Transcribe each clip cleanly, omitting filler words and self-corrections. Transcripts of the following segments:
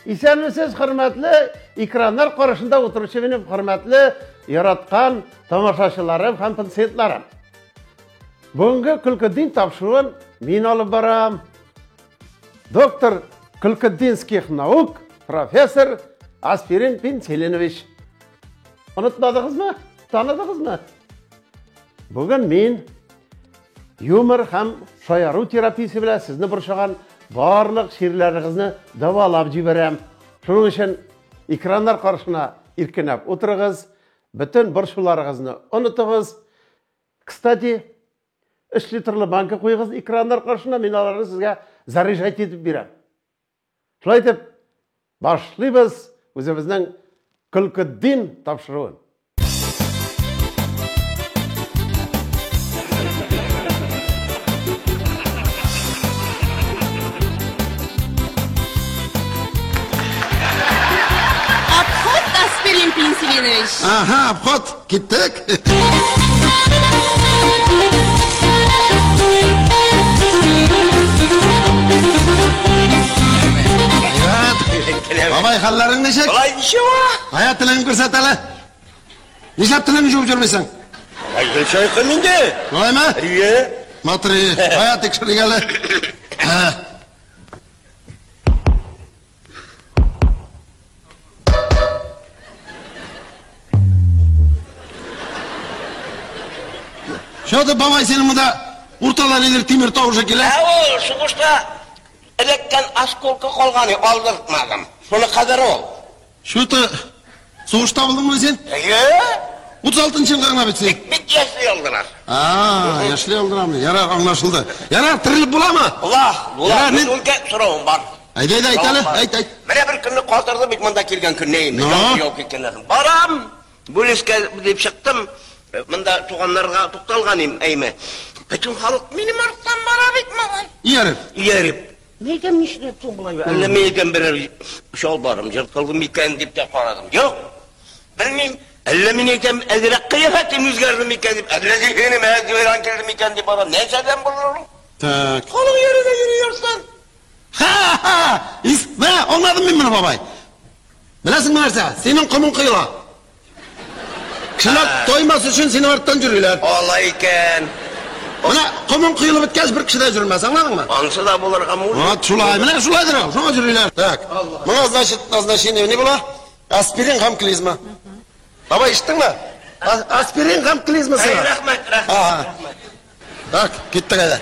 Исәнмесез, хөрмәтле экраннар каршында утыручы минем хөрмәтле, яраткан тамашачыларым һәм пациентларым. Бүгенге Көлкетдин тапшыруын мин алып барам. Доктор Көлкетдинских наук, профессор Аспирин Пенселинович. Онытмадыгызмы? Таныдыгызмы? Бүген мин юмор һәм шаяру терапиясе белән сезне борчыган барлык чирләрегезне дәвалап җибәрәм. Шуның өчен экраннар каршына иркенәп утырыгыз, бөтен борчуларыгызны онытыгыз. Кстати, 3 литрлы банка куегыз экраннар каршына, мин аларны сезгә заряжать итеп бирәм. Шулай итеп, башлыйбыз үзебезнең Көлкетдин тапшыруын. Обход, Аспирин Пенсилинович. Ага, обход, киттек. Бабай, хәлләрең ничек? Болай ничего. Ая, телеңне күрсәт әле. Нишләп телеңне жуып йөрмисең? Ай, гел чайкым инде. Шулаймы? Әйе. Смотри, ая, тикшерик әле. Что ты, бабай, синең монда уртада нидер тимер тавышы килә? Ә ул сугышта эләккән осколка калган, алдыртмадым. Шуны кадәр ул. Что-то сугышта булдыңмы син? Әйе. 36 елга гына бит син. Бик яшьли алдылар. А, яшьли алдырамы? Ярар, аңлашылды. Ярар, терелеп буламы? Була, була. Ярар, Мин мин- үлкә соравым бар. Әйдә, әйдә, әйт әле, әйт, әйт. Менә бер көнне катырды бит монда килгән көнне инде. Ну? Яңгыр яуып киткәннән соң. Барам, бүлешкә дип чыктым. Монда туганнарга тукталган идем, әйме. Бөтен халык минем арттан бара бит, малай. Ияреп. Ияреп. Мәйтәм, нишләп соң болай? Әллә мин әйтәм берәр чалбарым җыртылды микән дип тә карадым. Юк. Белмим. Әллә мин әйтәм, әзрәк кыяфәтем үзгәрде микән дип, әллә зиһенем әзрәк килде микән дип барам. Нәрсәдән булыр ул? Так. Халык йөри дә йөри арттан. Ха-ха! Ис, менә, аңладым мин моны, бабай. Беләсеңме нәрсә? Синең комың коела. Кешеләр тоймас өчен синең арттан йөриләр. Алай икән. Менә комың коелып беткәч, бер кеше дә йөрмәс, аңладыңмы? Ансы да булырга мөмкин. Вот шулай, менә шулайдыр ул, шуңа йөриләр. Так. Моңа, значит, назначение ни була? Аспирин һәм клизма. Бабай, ишеттеңме? Аспирин һәм клизма Әй, сиңа. рәхмәт, рәхмәт. Ага. Так, киттек әйдә.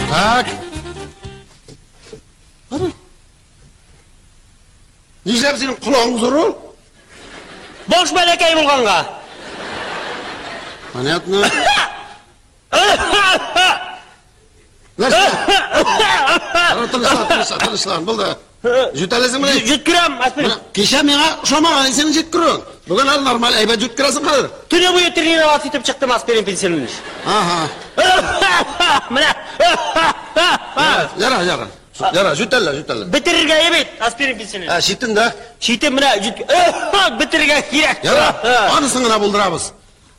Так. Ана. Нишләп синең колагың зур ул? Баш бәләкәй булганга. Понятно. Нәрсә? Тынычлан, тынычлан, тынычлан, булды. Җүтәләсеңме? Җиткерәм, Аспирин. Кичә миңа ошамаган синең җиткерүең. Бүген әле нормаль әйбәт җиткерәсең хәзер. Төне буе тренироваться итеп чыктым, Аспирин Пенсилович. Ага. Менә. Яра, яра. Яра, җүтәллә, җүтәллә. Бетерергә бит, Аспирин Пенсилович. Ә, читен дә. Читен менә бетерергә кирәк. Яра, анысын гына булдырабыз.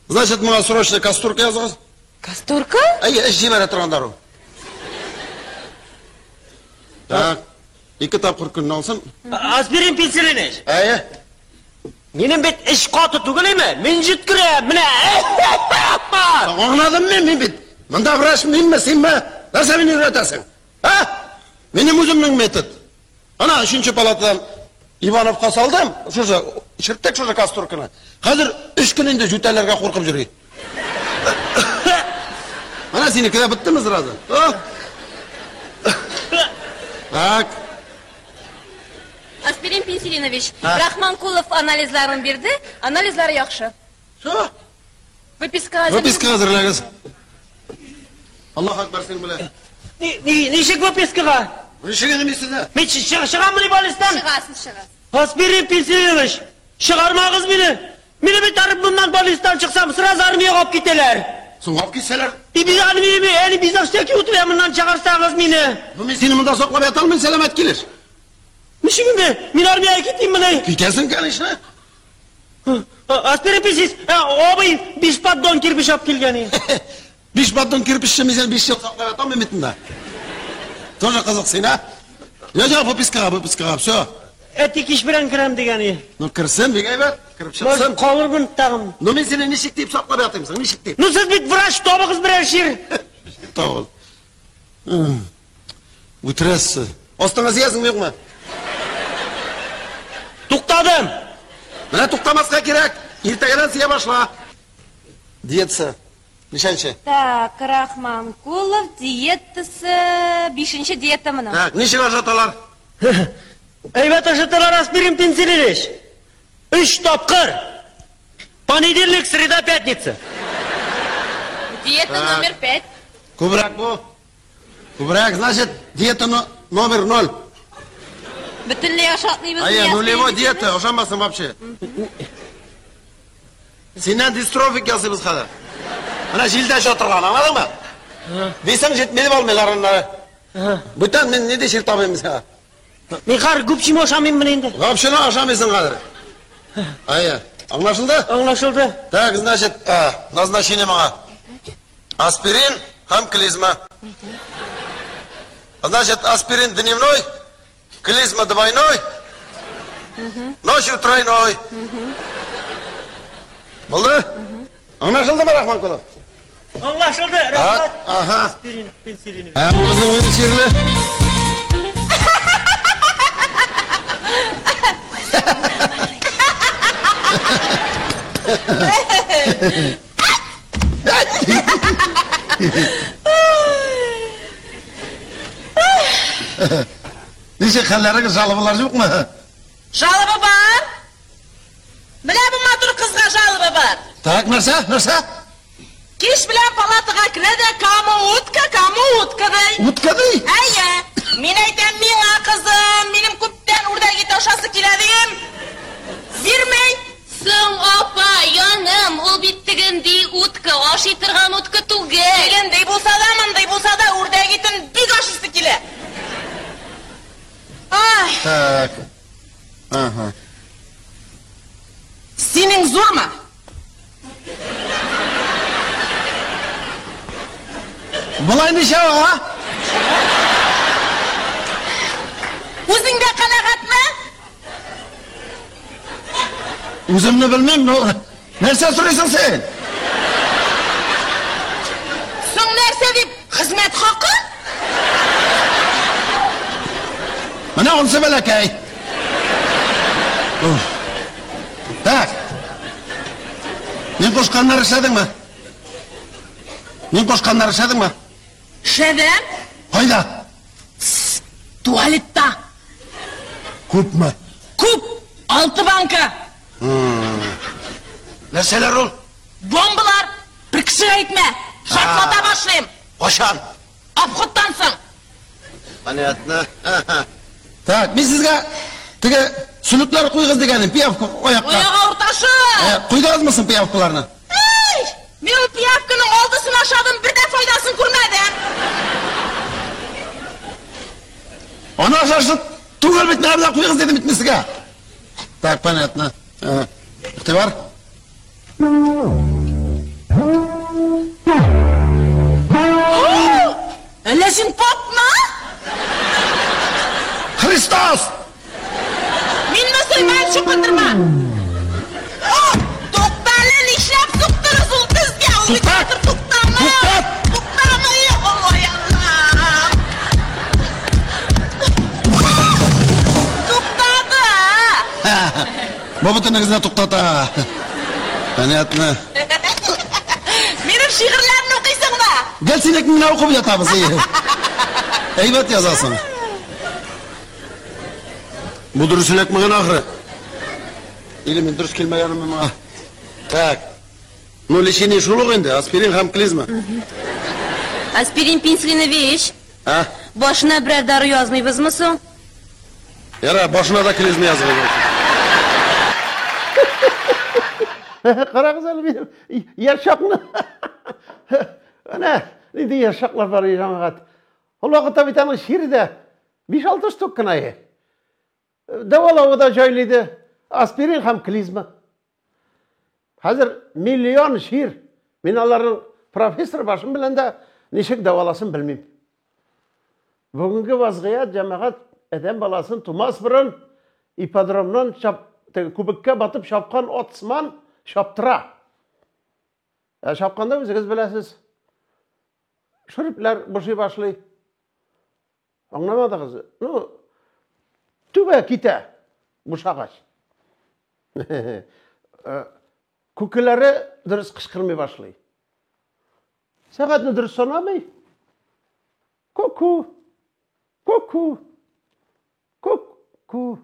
Значит, моңа срочно кастурка языгыз. Кастурка? Әйе, эш җибәрә торган дару. Так, ике тапкыр көнне алсын. Аспирин Пенсилович. Әйе. Минем бит эш каты түгел име? Мин җиткерәм, менә. Аңладым мин, мин бит. Монда врач минме, синме? Нәрсә мине өйрәтәсең? Ә? Минем үземнең метод. Ана өченче палатадан Ивановка салдым, шушы, чирттек шушы кастурканы. Хәзер өч көн инде җүтәләргә куркып йөри. Менә синеке дә беттеме сразу? Так. Аспирин Пенсилинович, Рахманкулов анализларын бирде, анализлары яхшы. Шо? Выписка әзер. Выписка әзерләгез. Аллаһ акбар син белә. Ничек выпискага? Ничек инде мин сезне? Мин чыгаммыни больництан? Чыгасыз, чыгасыз. Аспирин Пенсилинович, чыгармагыз мине. Мине бит арып моннан больництан чыксам, сразу армиягә алып китәләр. Соң алып китсәләр? И без армияме, әле безо всякий утыря моннан чыгарсагыз мине. Ну мин сине монда саклап ята алмыйм, сәламәт килеш. Ничек инде? Мин армиягә китим мени? Китәсең, конечно. Аспирин Пенсилинович, абый биш поддон кирпеч алып килгән. Биш батон кирпечче мин сине 5 ел саклап ятам бит монда. Тоже кызык син, а? Я выпискага, выпискага, все. Әти кич белән керәм дигән иде. Ну керсен, бик әйбәт, кереп чыксын. Калырмын тагын. Ну мин сине ничек дип саклап ятыйм соң, ничек дип? Ну сез бит врач, табыгыз берәр чир. Табыл. Үтерәсез. Астыңа сиясеңме юкмы? Туктадым. Менә туктамаска кирәк. Иртәгәдән сия башла. Диетасы. Ничәнче? Так, Рахманкулов диетасы, бишенче диета моның. Так, ничек ашаталар? Әйбәт ашаталар аспирин пенициллин ич. Өч тапкыр. Понедельник, среда, пятница. Диета номер 5. Күбрәк бу. Күбрәк, значит, диета номер 0. Бөтенләй ашатмыйбыз. Әйе, нулевой диета, ошамасын вообще. Синнән дистрофик ясыйбыз хәзер. Менә җилдә оча торган, аңладыңмы? Дисең җитми дип алмыйлар аннары. Бүтән мин нинди чир табыйм сиңа? Мин хәзер гүпчим ашамыйммын инде. Гапшыны ашамыйсың хәзер. Әйе, аңлашылды? Аңлашылды. Так, значит, назначение моңа. Аспирин һәм клизма. Значит, аспирин дневной, клизма двойной, ночью тройной. Булды? Аңлашылдымы, Рахманкулов? Аңлашылды, рәхмәт. Ага. Аспирин, пенициллин. Ә бу безнең уен чирле. Ничек хәлләрегез, жалобалар юкмы? Жалоба бар. Менә бу матур кызга жалоба бар. Так, нәрсә? Нәрсә? Кич белән палатага керә дә кому утка, кому утка ди. Утка ди? Әйе. Мин әйтәм, миңа кызым, минем күптән үрдәк ите ашасы килә дим. Бирмей. Соң, апа, яным, ул бит тегенди утка, ашый торган утка түгел. Тегенди булса да, мондый булса да, үрдәк итен бик ашыйсы килә. Ай. Так. Ага. Синең зурмы? Болай ничә ага? Үзең дә канәгатьме? Үземне белмим, но нәрсә сорыйсың син? Соң нәрсә дип, хезмәт хакы? Менә ансы бәләкәй. Так. Мин кушканнар эшләдеңме? Мин кушканнар эшләдеңме? Эшләдем. Кайда? Туалетта. Күпме? Күп. 6 банка. Нәрсәләр ул? Бомбалар. Бер кешегә әйтмә. Шартлата башлыйм. Кашан? Обходтан соң. Понятно. Так, мин сезгә теге сүлекләр куйгыз дигәнем, пиявка аякка. Аяк авырташы. Куйдыгызмы соң пиявкаларны? Эй! Мин ул пиявканың алтысын ашадым, бер дә файдасын күрмәдем. Аны ашарсы түгел бит, менә белән куйгыз дидем бит мин сезгә. Так, понятно. Игътибар. Әллә син попмы? Христос! Мин мөселман, чукындырма. Туктале, нишләп суктыгыз ул безгә? Ул бит Туктат! хәзер туктамый. Туктат! Туктамый, ой, Аллам. Туктады. Бу бөтенегезне туктата. Понятно. Минем шигырьләрне укыйсыңмы? Гел синекне генә укып ятабыз. Әйбәт язасың. Бу дөрес эләкмәгән ахры. Или мин дөрес килмәгәнме моңа? Так. Ну, лечение шул ук инде, аспирин һәм клизма. Аспирин пенициллинович. А? Башына берәр дару язмыйбызмы соң? Яра, башына да клизма языгыз. Карагыз әле минем ярчакны. Әнә, нинди ярчаклар бар җәмәгать. Ул вакытта бит аның чире дә 5-6 штук кына иде. Дәвалавы да җайлы иде. Аспирин һәм клизма. Хәзер миллион чир. Мин аларның профессор башым белән дә ничек дәваласын белмим. Бүгенге вазгыять, җәмәгать, адәм баласын тумас борын ипподромнан чап, теге күбеккә батып чапкан ат сыман чаптыра. Ә чапканда үзегез беләсез, шөрепләр бушый башлый. Аңламадыгыз? Ну, түбә китә бушагач. Э, күкеләре дөрес кычкырмый башлый. Сәгатьне дөрес санамый. Ку-ку. Ку-ку. Ку-ку.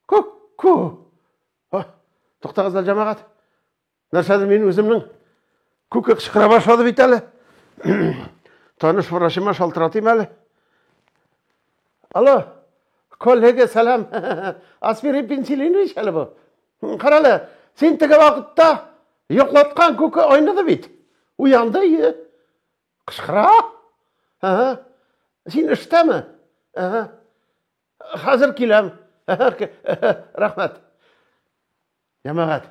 Ку-ку. Туктагыз әле, җәмәгать. Нәрсәдер мин үземнең күке кычкыра башлады бит әле. Таныш врачыма шалтыратыйм әле. Алло, коллега, сәлам. Аспирин Пенсилинович әле бу. Карале, син теге вакытта йоклаткан күке айныды бит. Уянды, ие. Кычкыра. Ага. Син эштәме? Ага. Хәзер киләм. Рәхмәт. Җәмәгать,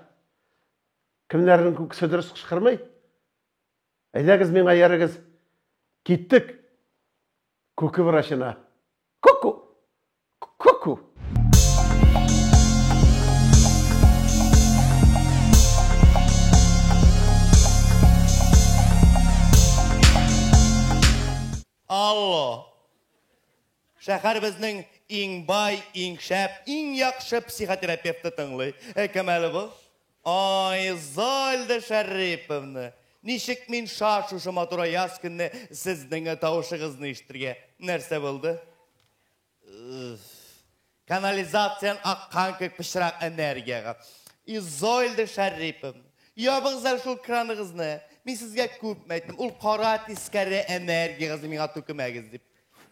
кемнәрнең күкесе дөрес кычкырмый? Әйдәгез миңа ярыгыз. Киттек. Күке врачына. Ку-ку. Ку-ку. Алло. Шәһәребезнең иң бай, иң шәп, иң яхшы психотерапевты тыңлый. Ә кем әле бу? Ай, Зольда Шәриповна! Ничек мин шат шушы матур аяз көнне сезнең тавышыгызны ишетергә. Нәрсә булды? Канализациян аккан кебек пычрак энергиягә. Изольда Шәриповна, ябыгыз әле шул краныгызны. Мин сезгә күпме әйттем, ул кара тискәре энергиягезне миңа түкемәгез дип.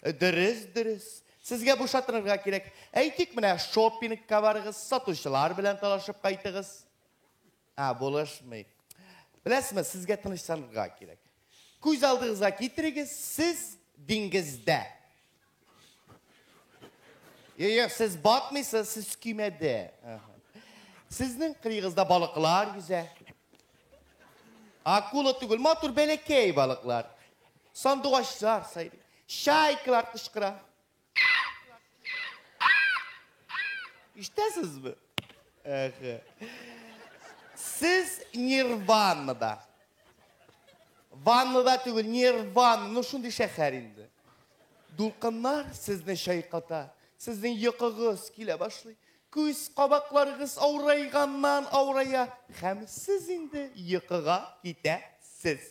Дөрес, дөрес. Сезгә бушатырга кирәк. Әйтик, менә шопингка барыгыз, сатучылар белән талашып кайтыгыз. Ә, булышмый. Беләсезме, сезгә тынычланырга кирәк. Күз алдыгызга китерегез, сез диңгездә. Юк, сез батмыйсыз, сез көймәдә. Сезнең кырыегызда балыклар йөзә. Акула түгел, матур бәләкәй балыклар. Сандугачлар сайрый, чайкалар кычкыра. Ишетәсезме? Әхе. Сез Нирванада. Ваннада түгел, Нирвана. Ну, шундый шәһәр инде. Дулкыннар сезне чайката. Сезнең йокыгыз килә башлый. Күз кабакларыгыз авырайганнан авырая. Һәм сез инде йокыга китәсез.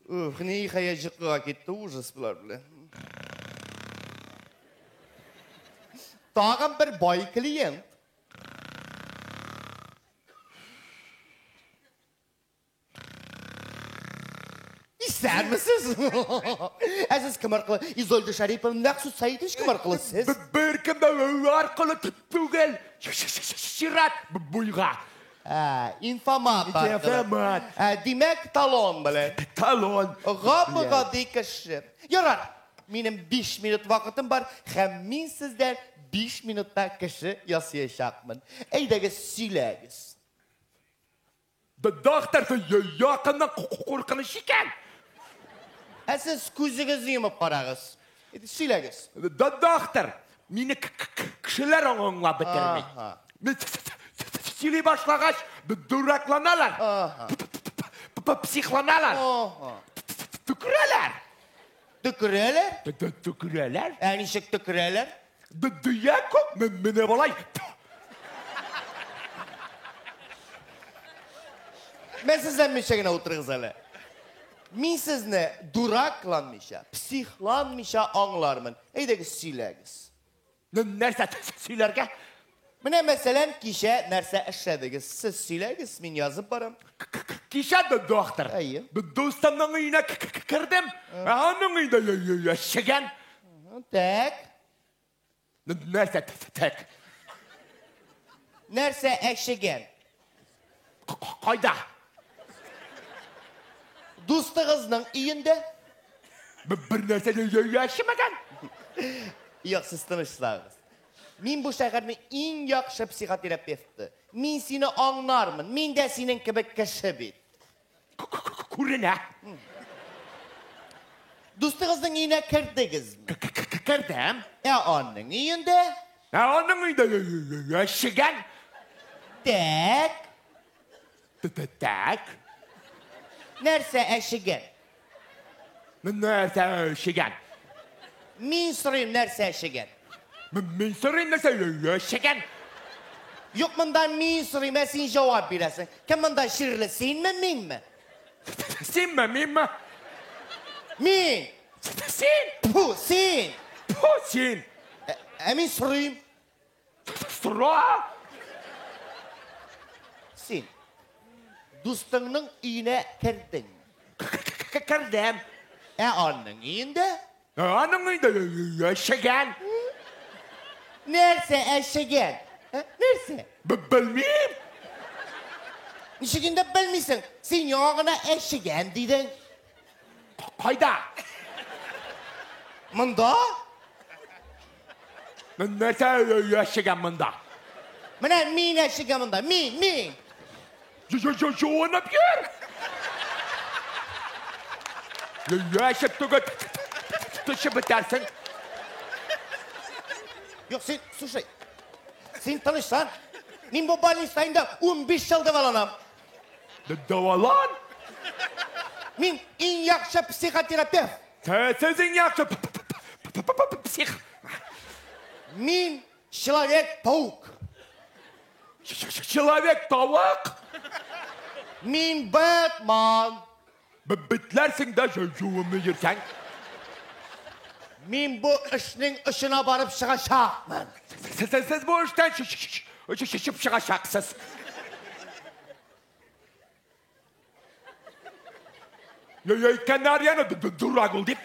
Ух, ниһаять йокыга китте, ужас болар белән. Тагын бер бай клиент. Исәнмесез? Ә сез кем аркылы? Изольда Шариповна Мәксүт Саитович кем аркылы сез? Бер кем дә аркылы түгел. Чират буйга. Ә, инфомат аркылы. Инфомат. Ә, димәк, талон белән. Талон. Гап-гади кеше. Ярар, минем 5 минут вакытым бар һәм мин сездән 5 минутта кеше ясаячакмын. Әйдәгез, сөйләгез. Доктор, якыннан куркыныч икән. Ә сез күзегезне йомып карагыз. Сөйләгез. Доктор, мине кешеләр аңлап бетерми. Мин сөйли башлагач, дуракланалар. Психланалар. Төкерәләр. Төкерәләр? Төкерәләр. Ә ничек төкерәләр? Дөя күк менә болай. Мәсезләнмичә генә утырыгыз әле. Мин сезне дуракланмыйча, психланмыйча аңлармын. Әйдәгез, сөйләгез. Нәрсә сөйләргә? Менә мәсәлән, кичә нәрсә эшләдегез? Сез сөйләгез, мин язып барам. Кичә дә доктор. Әйе. Дустымның өенә кердем. Аның өендә яшәгән. Так. Нәрсә так? Нәрсә әчегән? Кайда? Дустыгызның өендә? Бер нәрсә яшемәгән. Юк, сез тынычланыгыз. Мин бу шәһәрнең иң яхшы психотерапевты. Мин сине аңлармын. Мин дә синең кебек кеше бит. Күренә. Дустыгызның өенә кердегезме? Кердем. Ә аның өендә? Ә аның өендә яшәгән. Тәк. Тәк. Нәрсә әшегән? Нәрсә әшегән? Мин сорыйм, нәрсә әшегән? Мин сорыйм, нәрсә әшегән? Юк, монда мин сорыйм, ә син җавап бирәсең. Кем монда чирле, синме, минме? Синме, минме? Мин! Син! Пу, син! Пу, син! Ә мин сорыйм. Сора! Син дустыңның өенә кердең. Кердем. Ә аның өендә? Ә аның өендә яшәгән. Нәрсә әшегән? Нәрсә? Белмим. Ничек инде белмисең? Син яңа гына әшегән дидең. Кайда? Монда? Нәрсә әшегән монда? Менә мин әшегән монда. Мин, мин. Жуынып йөр. Яшеп түгел, төшеп бетәрсең. Юк, син, слушай. Син тынычлан. Мин бу больницада инде 15 ел дәваланам. Дәвалан? Мин иң яхшы психотерапевт. Сез иң яхшы псих. Мин человек-паук. Человек-тавык? Мин Бэтмен. Бетләрсең дә жуымны йөрсәң. Мин бу эшнең очына барып чыгачакмын. Сез бу эштән чыгып чыгачаксыз. Әйткәннәр яны дурак ул дип.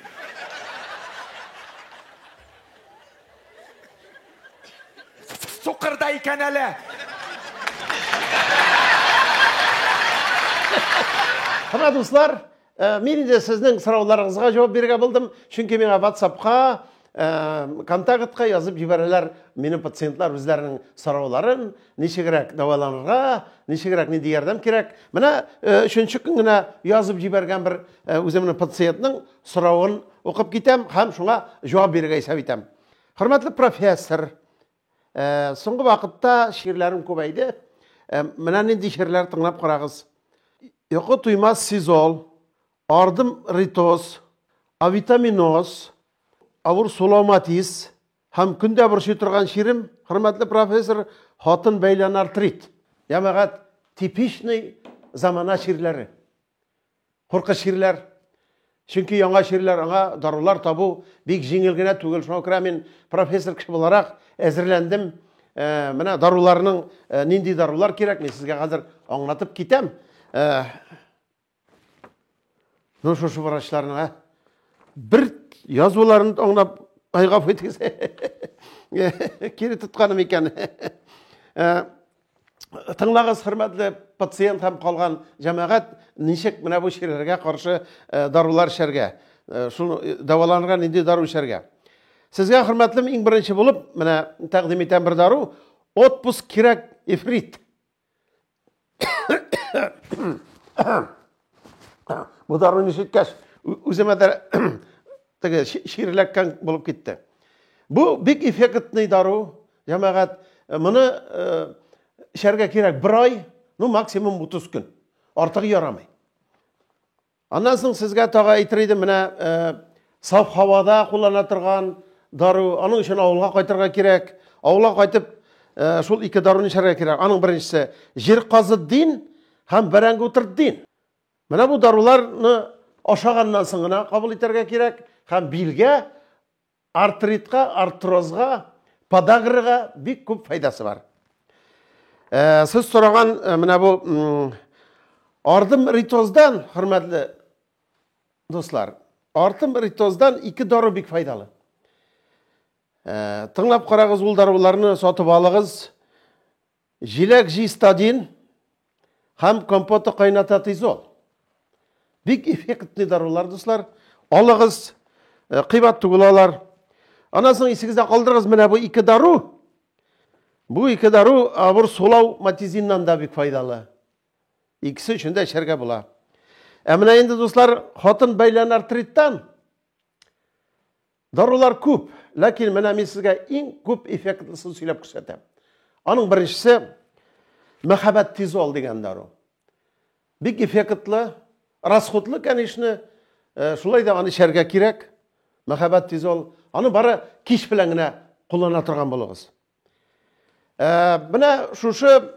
Сукыр да икән әле. Хөрмәтле дуслар, мин инде сезнең сорауларыгызга җавап бирергә булдым, чөнки миңа WhatsApp-ка, контактка язып җибәрәләр минем пациентлар үзләренең сорауларын, ничегрәк дәваланырга, ничегрәк нинди ярдәм кирәк. Менә өченче көн генә язып җибәргән бер үземнең пациентның соравын укып китәм һәм шуңа җавап бирергә исәп итәм. Хөрмәтле профессор, соңгы вакытта чирләрем күбәйде. Менә нинди чирләр тыңлап карагыз. Йокы туймас сезол, ардым ритоз, авитаминоз, авыр сулауматиз һәм көндә борчый торган чирем, хөрмәтле профессор, хатын бәйлән артрит. Җәмәгать, типичный замана чирләре. Куркыныч чирләр. Чөнки яңа чирләр, аңа дарулар табу бик җиңел генә түгел. Шуңа күрә мин профессор кеше буларак әзерләндем. Менә даруларның нинди дарулар кирәк, мин сезгә хәзер аңлатып китәм. Ну, шушы врачларның, ә? Бер язуларын аңлап, ай, гафу итегез. Кире тотканым икән. Тыңлагыз, хөрмәтле пациент һәм калган җәмәгать, ничек менә бу чирләргә каршы дарулар эчәргә, шул дәваланырга нинди дару эчәргә. Сезгә, хөрмәтлем, иң беренче булып, менә тәкъдим итәм бер дару, отпуск кирәк ифрит. Бу даруны ишеткәч, үземә дә теге чирләккән булып китте. Бу бик эффектный дару, җәмәгать. Моны эчәргә кирәк бер ай, ну максимум 30 көн. Артыгы ярамый. Аннан соң сезгә тагы әйтер идем, менә саф һавада куллана торган дару, аның өчен авылга кайтырга кирәк. Авылга кайтып, шул ике даруны эчәргә кирәк. Аның беренчесе җир казытдин һәм бәрәңге утыртдин. Менә бу даруларны ашаганнан соң гына кабул итәргә кирәк һәм билгә, артритка, артрозга, подаграга бик күп файдасы бар. Сез сораган менә бу ардым ритоздан, хөрмәтле дуслар, артым ритоздан ике дару бик файдалы. Тыңлап карагыз, ул даруларны сатып алыгыз. Җиләк җистадин һәм компота кайнататизол. Бик эффектный дарулар, дуслар. Алыгыз, кыйбат түгел алар. Аннан соң исегездә калдырыгыз, менә бу ике дару. Бу ике дару авыр сулау матизиннан да бик файдалы. Икесе өчен дә эчәргә була. Ә менә инде, дуслар, хатын бәйлән артриттан дарулар күп, ләкин менә мин сезгә иң күп эффектлысын сөйләп күрсәтәм. Аның беренчесе мәхәббәт тизол дигән дару. Бик эффектлы, расходлы, конечно, шулай да аны эчәргә кирәк. Мәхәббәт тизол. Аны бары кич белән генә куллана торган булыгыз. Менә шушы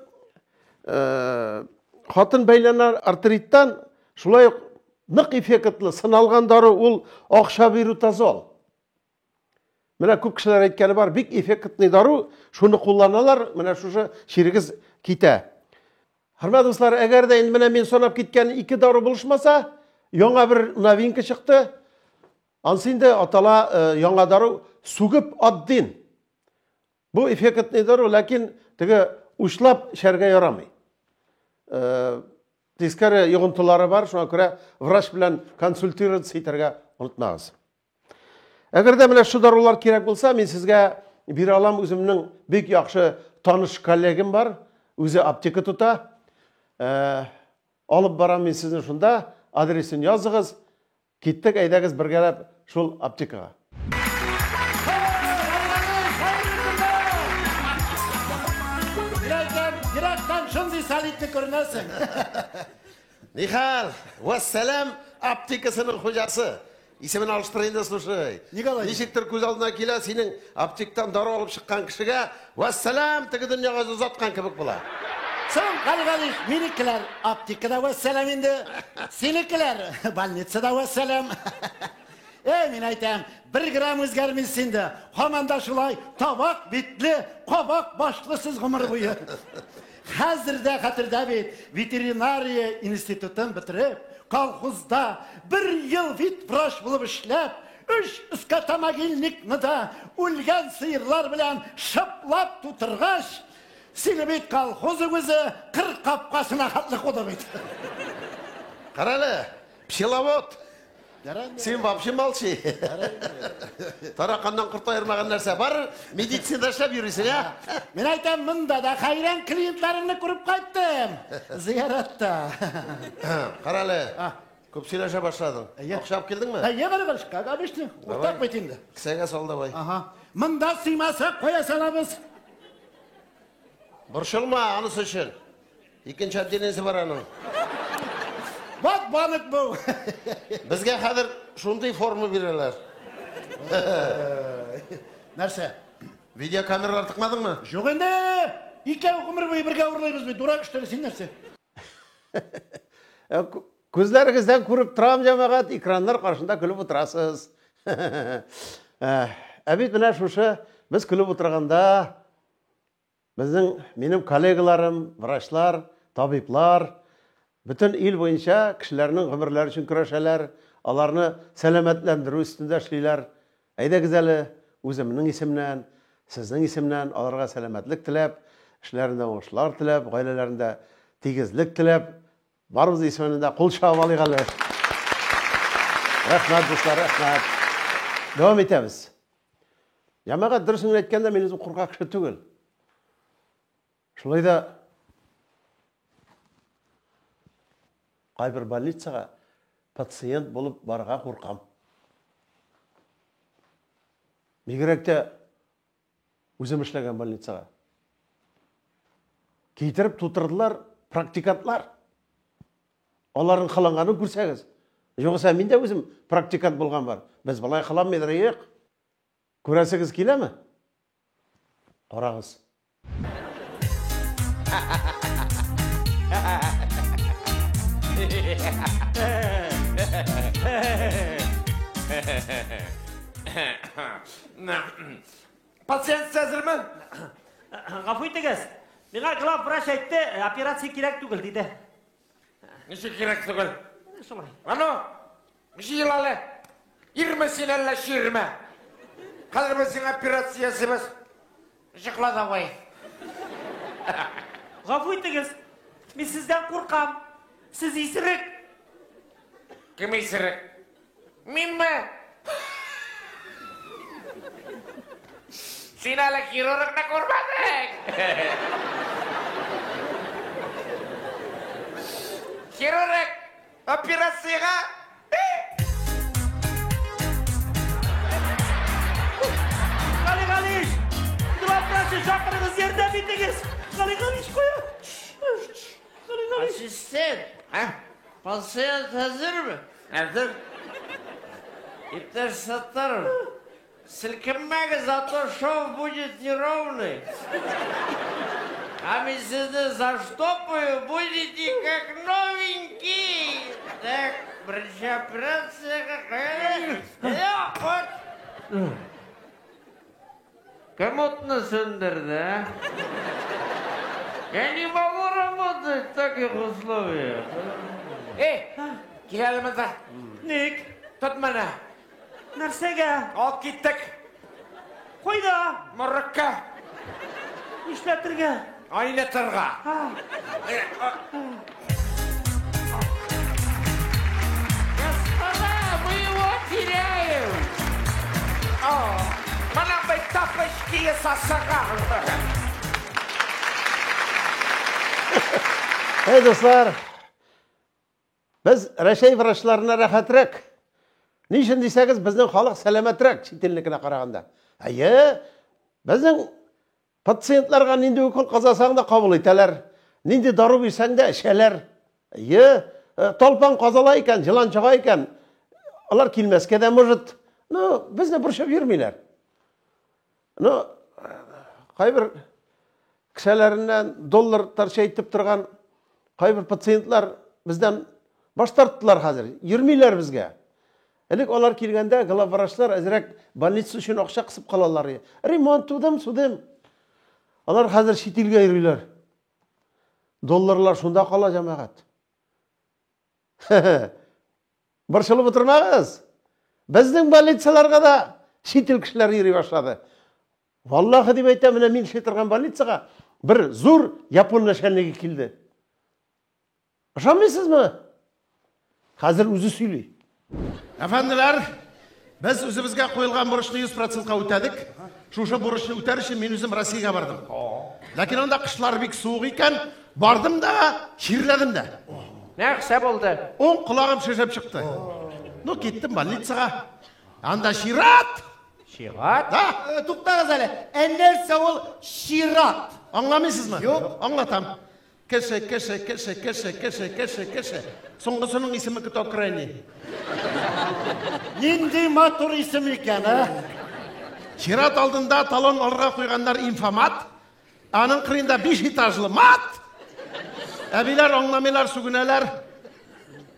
хатын бәйләнә артриттан шулай ук нык эффектлы сыналган дару ул акча бирү тазол. Менә күп кешеләр әйткәне бар, бик эффектный дару, шуны кулланалар, менә шушы чирегез китә. Хөрмәтле дуслар, әгәр дә инде менә мин санап киткән ике дару булышмаса, яңа бер новинка чыкты. Ансы инде атала яңа дару сүгеп аддин. Бу эффектный дару, ләкин теге учлап эчәргә ярамый. Тискәре йогынтылары бар, шуңа күрә врач белән консультироваться итәргә онытмагыз. Әгәр дә менә шу дарулар кирәк булса, мин сезгә бирә алам, үземнең бик яхшы таныш коллегам бар, үзе аптека тота. Алып барам мин сезне шунда, адресын языгыз. Киттек, әйдәгез бергәләп шул аптекага. Ерактан шундый солидный күренәсең. Нихәл, вәссәлам аптекасының хуҗасы. Исемен алыштыр инде, слушай. Николай. Ничектер күз алдына килә, синең аптектан дару алып чыккан кешегә вәссәлам теге дөньяга озаткан кебек була. Соң, Гали Галиш, минекеләр аптекада вәссәлам инде. Синекеләр больницада вәссәлам. Эй, мин әйтәм, бер грамм үзгәрмисез инде. Һаман да шулай табак битле, кабак башлы сез гомер буе. Хәзер дә хәтердә бит, ветеринария институтын бетереп, колхозда бер ел ветврач булып эшләп, өч скотомогильникны да үлгән сыерлар белән шыплап тутыргач, сине бит колхоз үзе кыр капкасына хәтле куды бит. Карале, пчеловод. Син вообще молчи. Тараканнан корт аермаган нәрсә бар, медицинада эшләп йөрисең, ә? Мин әйтәм, монда да хәйран клиентларыңны күреп кайттым. Зыяратта. Карале, күп сөйләшә башладың. Акча алып килдеңме? Әйе, Гали Галиш, как обычно. Уртак бит инде. Кесәгә сал давай. Ага. Монда сыймаса, кая салабыз? Борчылма, анысы өчен. Икенче отделениесе бар аның. Вот банк бу. Безгә хәзер шундый форма бирәләр. Нәрсә? Видеокамералар тыкмадыңмы? Юк инде. Икәү гомер буе бергә урлыйбыз бит. Дурак что ли, син нәрсә? Күзләрегездән күреп торам, җәмәгать, экраннар каршында көлеп утырасыз. Ә бит менә шушы без көлеп утырганда Безнең, минем коллегаларым, врачлар, табиблар бөтен ил буенча кешеләрнең гомерләре өчен көрәшәләр, аларны сәламәтләндерү өстендә эшлиләр. Әйдәгез әле, үземнең исемнән, сезнең исемнән аларга сәламәтлек теләп, эшләрендә уңышлар теләп, гаиләләрендә тигезлек теләп, барыбыз исеменнән дә кул чабып алыйк әле. Рәхмәт, дуслар, рәхмәт. Дәвам итәбез. Җәмәгать, дөресен генә әйткәндә, мин үзем куркак кеше түгел. Шулай да кайбер больницага пациент булып барырга куркам. Бигрәк тә үзем эшләгән больницага. Китереп тутырдылар практикантлар. Аларның кыланганын күрсәгез. Югыйсә мин дә үзем практикант булган бар. Без болай кыланмыйдыр идек. Күрәсегез киләме? Карагыз. Пациент әзерме? Гафу итегез. Миңа главврач әйтте, операция кирәк түгел, диде. Ничек кирәк түгел? Шулай. Ану, җыел әле. Ирме син әллә чирме? Хәзер без сиңа операция ясыйбыз. Җыкла давай. Гафу итегез. Мин сездән куркам. Сез исерек. Кем исерек? Минме? Син әле хирургны күрмәдең. Хирург! Операциягә! Гали Галич! Главврачны чакырыгыз, ярдәм итегез! Гали Галич кая? Гали Галич! Ассистент! А? Пациент әзерме? Әзер. Иптәш Саттаров, селкенмәгез, а то шов будет неровный. А мин сезне заштопаю, будете как новенький. Так, беренче операциягә кая? Вот. Кем утны сүндерде, а? Я не могу работать в таких условиях. Эй, кил әле монда. Ник? Тот моны. Нәрсәгә? Алып киттек. Кайда? Моргка. Нишләтергә? Айнытырга. Господа, мы его теряем. О, моның бит тапочки сасыган. Әй, дуслар, без Рәчәй врачларына рәхәтрәк. Ни өчен дисәгез, безнең халык сәламәтрәк чит илнекенә караганда. Әйе, безнең пациентларга нинди укол казасаң да кабул итәләр. Нинди дару бирсәң дә эчәләр. Әйе, э, талпан казала икән, җылан чага икән, алар килмәскә дә может. Ну, безне борчып йөрмиләр. Ну, кайбер кесәләреннән доллар торчайтып торган кайбер пациентлар бездән баш тарттылар хәзер, йөрмиләр безгә. Элек алар килгәндә главврачлар әзрәк больница өчен акча кысып калалар. Ремонт тудым, судым. Алар хәзер чит илгә йөриләр. Долларлар шунда кала, җәмәгать. Борчылып утырмагыз. Безнең больницаларга да чит ил кешеләре йөри башлады. Валлахи дип әйтәм, менә мин эшли торган больницага бер зур япон начальнигы килде. Ышанмыйсызмы? Хәзер үзе сөйли. Әфәнделәр, без үзебезгә куелган бурычны 100%-ка үтәдек. Шушы бурычны үтәр өчен мин үзем Россиягә бардым. Ләкин анда кышлар бик суык икән, бардым да, чирләдем дә. Нәрсә булды? Уң колагым шешеп чыкты. Ну, киттем больницага. Анда чират! Чират? Да. Э, туктагыз әле. Ә нәрсә ул чират? Аңламыйсызмы? Юк. Аңлатам. Кеше, кеше, кеше, кеше, кеше, кеше, кеше. Соңгысының исеме кто крайний. Нинди матур исем икән, ә? Чират алдында талон алырга куйганнар инфомат. Аның кырыенда биш этажлы мат. Әбиләр аңламыйлар, сүгенәләр.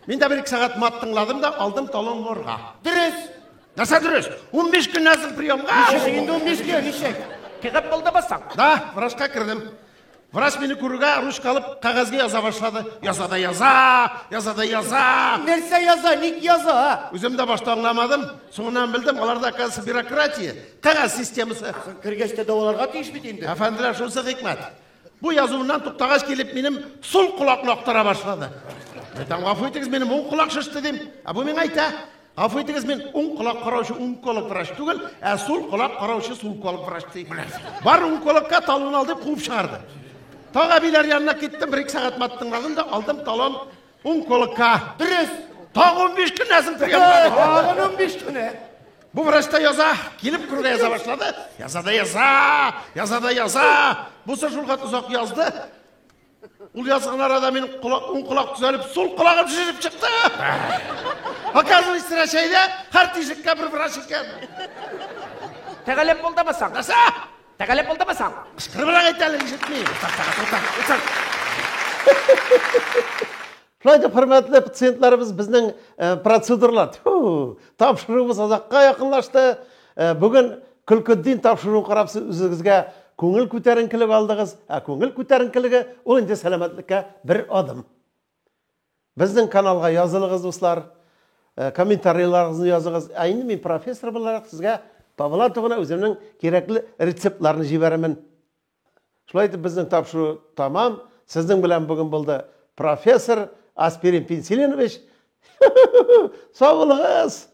Мин дә бер-ике сәгать мат тыңладым да, алдым талон морга. Дөрес. Нәрсә дөрес? 15 көннән соң приемга. Ничек инде 15 көн, ничек? Кереп булдымы соң? Да, врачка кердем. Врач мине күрүгә ручка алып кәгазьгә яза башлады. Яза да яза, яза да яза. Нәрсә яза, ник яза? а? Үзем дә башта аңламадым, соңыннан белдем, аларда оказывается бюрократия, кәгазь системасы. Кергәч тә дәваларга тиеш бит инде. Әфәнделәр, шунысы хикмәт. Бу язуыннан туктагач килеп минем сул колакны актара башлады. Әйтәм, гафу итегез, минем уң колак шеште дим. Ә бу миңа әйтә, гафу итегез, мин уң колак караучы онколог врач түгел, ә сул колак караучы сулколог врач ди. Бар онкологка талон ал дип куып чыгарды. Тагы әбиләр янына киттем, бер-ике сәгать мат тыңладым да алдым талон онкологка. Дөрес. Тагы 15 көннән соң приемга. Тагын 15 көн. Бу врач та яза, килеп керүгә яза башлады. Яза да яза, яза да яза. Бусы шулхат озак язды. Ул язган арада минем колак, уң колак төзәлеп, сул колагым шешеп чыкты. Оказывается, Рәчәйдә һәр тишеккә бер врач икән. Тегелеп булдымы соң? Нәрсә? Тегелеп булдымы соң? Кычкырыбрак әйт әле, ишетмим. Шулай итеп, хөрмәтле пациентларыбыз, безнең э, процедуралар, тьфу, тапшыруыбыз азакка якынлашты. Э, бүген Көлкетдин тапшыруын карап сез үзегезгә күңел күтәренкелек алдыгыз. Ә күңел күтәренкелеге ул инде сәламәтлеккә бер адым. Безнең каналга язылыгыз, дуслар. Э, комментарийларыгызны языгыз. Ә инде мин профессор буларак сезгә табыла тугына үземнең кирәкле рецептларны җибәрермен. Шулай итеп безнең тапшыру тамам. Сезнең белән бүген булды профессор Аспирин Пенсилинович. Сау булыгыз!